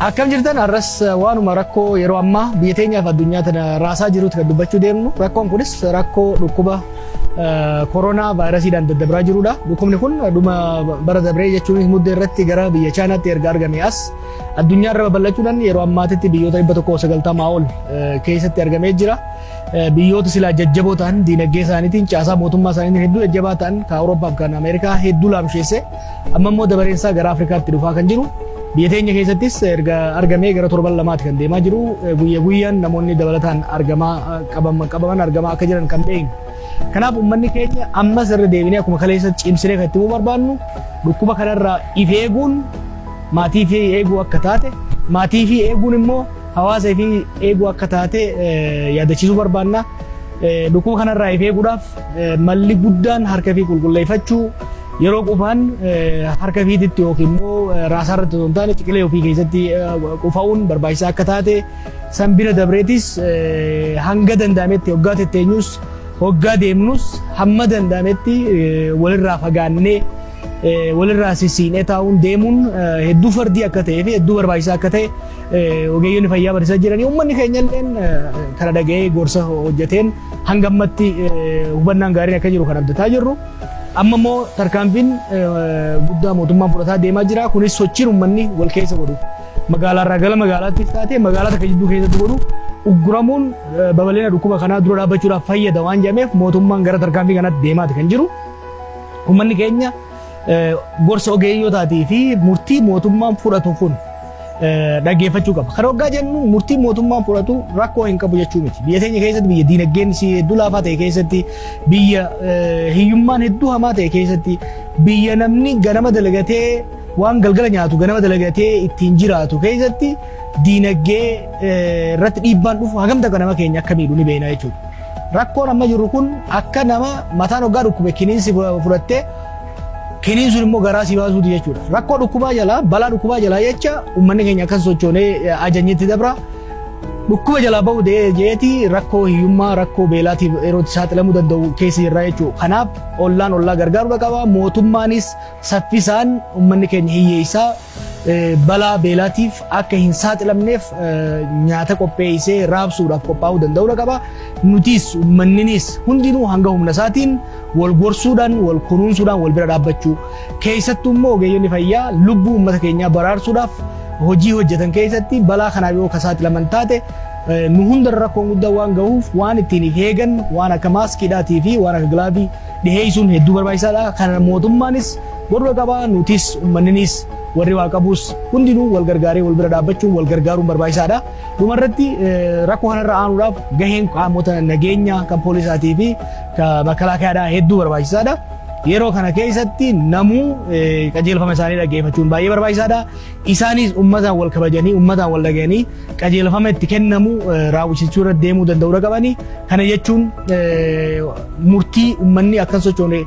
Akkam jirtan? Har'as waanuma rakkoo yeroo ammaa biyya teenyaaf addunyaa tana raasaa jirutti kan dubbachuu deemnu. Rakkoon kunis rakkoo dhukkuba koronaa vaayirasiidhaan daddabraa jirudha. Dhukkubni kun dhuma bara dabree, jechuun muddee irratti gara biyya Chaayinaatti erga argame as addunyaa irra babal'achuudhaan yeroo ammaatitti biyyoota 190 ol keessatti argamee jira. Biyyoota silaa jajjaboo ta'an, diinagdee isaaniitiin, caasaa mootummaa isaaniitiin hedduu jajjabaa ta'an, kan Awurooppaa fi kan Ameerikaa hedduu laamsheesse, amma immoo dabareensaa gara Afrikaatti dhufaa kan jiru. Biyya teenya keessattis erga argamee gara torban 2ti kan deemaa jiru. Guyya guyyaan namoonni dabalataan argamaa qabaman argamaa akka jiran kan beeknu. Kanaaf uummanni keenya ammas irra deebinee akkuma kaleessa cimsinee kan itti himuu barbaannu, dhukkuba kanarraa if eeguun maatii fi eeguu akka taate, maatii fi eeguun immoo hawaasa fi eeguu akka taate yaadachiisuu barbaanna. Dhukkuba kanarraa if eeguudhaaf malli guddaan harka fi qulqulleeffachuu, yeroo qufaan harka fiititti yookiin immoo raasaa irratti osoo hin taane ciqilee ofii keessatti qufa'uun barbaachisaa akka taate, san bira dabreetis hanga danda'ametti hoggaa tetteenyus hoggaa deemnus hamma danda'ametti walirraa fagaannee walirraa sissiinee taa'uun deemuun hedduu fardii akka ta'ee fi hedduu barbaachisaa akka ta'e ogeeyyonni fayyaa barsiisaa jiranii, uummanni keenya illeen kana dhaga'ee gorsa hojjeteen hanga ammatti hubannaan gaariin akka jiru kan abdataa jirru. Amma immoo tarkaanfiin guddaa mootummaan fudhataa deemaa jira. Kunis sochiin uummanni wal keessa godhu, magaalaarraa gara magaalaattis taate magaalaa takka jidduu keessatti godhu ugguramuun babal'ina dhukkuba kanaa dura dhaabbachuudhaaf fayyada waan jedhameef mootummaan gara tarkaanfii kanaatti deemaati kan jiru. Uummanni keenya gorsa ogeeyyotaatii fi murtii mootummaan fudhatu kun dhaggeeffachuu qaba. Kana waggaa jennu murtii mootummaan fudhatu rakkoo hin qabu jechuu miti. Biyya teenya keessatti, biyya diinagdeen isii hedduu laafaa ta'e keessatti, biyya hiyyummaan hedduu hamaa ta'e keessatti, biyya namni ganama dalagatee waan galgala nyaatu ganama dalagatee ittiin jiraatu keessatti diinagdee irratti dhiibbaan dhufu hagam takka nama keenya akka miidhu ni beekna jechuudha. Rakkoon amma jirru kun akka nama mataan hoggaa dhukkube kiniinsi fudhattee kiniin sun immoo garaa si baasuuti jechuudha. Rakkoo dhukkubaa jalaa, balaa dhukkubaa jalaa jecha uummanni keenya akkas sochoonee ajanyitti dabra. Dhukkuba jalaa bahu jeeti rakkoo hiyyummaa, rakkoo beelaatiif yeroo itti saaxilamuu danda'u keessa jirra jechuudha. Kanaaf ollaan ollaa gargaaruu qaba. Mootummaanis saffisaan uummanni keenya hiyyeessaa balaa beelaatiif akka hin saaxilamneef nyaata qopheessee raabsuudhaaf qophaa'uu danda'uu qaba. Nutis uummanninis hundinuu hanga humna isaatiin wal gorsuudhaan, wal kunuunsuudhaan wal bira dhaabbachuu, keessattuu immoo ogeeyyonni fayyaa lubbuu uummata keenyaa baraarsuudhaaf hojii hojjetan keessatti balaa kanaaf yoo ka saaxilaman taate nu hundarra rakkoon guddaa waan gahuuf waan ittiin if eegan, waan akka maaskiidhaatii fi waan akka gilaabii dhiheessuun hedduu barbaachisaadha. Kana mootummaanis godhuu qaba. Nutis uummanninis warri waa qabus hundinuu wal gargaaree wal bira dhaabbachuun wal gargaaruun barbaachisaadha. Dhumarratti rakkoo kanarra aanuudhaaf gaheen qaamota nageenyaa kan poolisaatii fi makalaakayaadhaa hedduu barbaachisaadha. Yeroo kana keessatti namuu qajeelfama isaanii dhaggeeffachuun baay'ee barbaachisaadha. Isaanis uummataan wal kabajanii, uummataan wal dhaga'anii qajeelfama itti kennamu raawwisiisuu irra deemuu danda'uu qabani. Kana jechuun murtii uummanni akka hin sochoone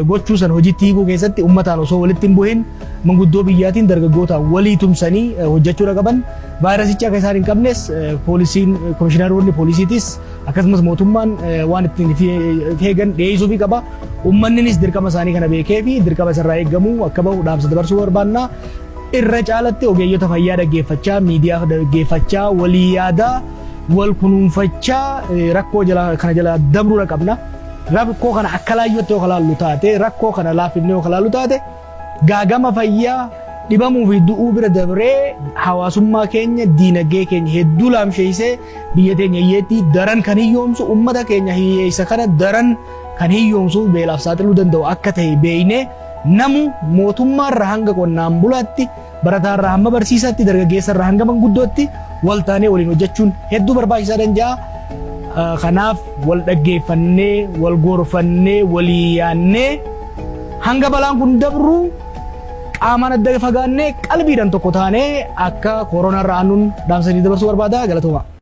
gochuu san hojiitti hiikuu keessatti uummataan osoo walitti hin bu'in manguddoo biyyaatiin dargaggootaan walii tumsanii hojjechuu qaban. Vaayirasichi akka isaan hin qabnes poolisiin, komishinaroonni poolisiitis akkasumas mootummaan waan ittiin eegan dhiyeessuufii qaba. Uummanninis dirqama isaanii kana beekee fi dirqama isarraa eegamu akka bahu dhaamsa dabarsuu barbaanna. Irra caalatti ogeeyyota fayyaa dhaggeeffachaa, miidiyaa dhaggeeffachaa, walii yaadaa, wal kunuunfachaa rakkoo kana jala dabruudha qabna. Rakkoo kana akka laayyootti yoo kalaallu taate, rakkoo kana laaffifnee yoo kalaallu taate, gaagama fayyaa, dhibamuu fi du'uu bira dabree hawaasummaa keenya, diinagdee keenya hedduu laamsheessee biyya teenya hiyyeetti daran kan hiyyoomsu, uummata keenya hiyyeessa kana daran kan hiyyoomsu, beelaaf saaxiluu danda'u akka ta'e beeknee namu mootummaarra hanga qonnaan bulaatti, barataarraa hamma barsiisaatti, dargaggeessarraa hanga manguddootti wal taanee waliin hojjechuun hedduu barbaachisaa danda'a. Kanaaf wal dhaggeeffannee, wal gorfannee, walii yaannee hanga balaan kun dabru qaamaan adda fagaannee qalbiidhaan tokko taanee akka kooronaarra aanuun dhaamsanii dabarsuu barbaada. Galatooma.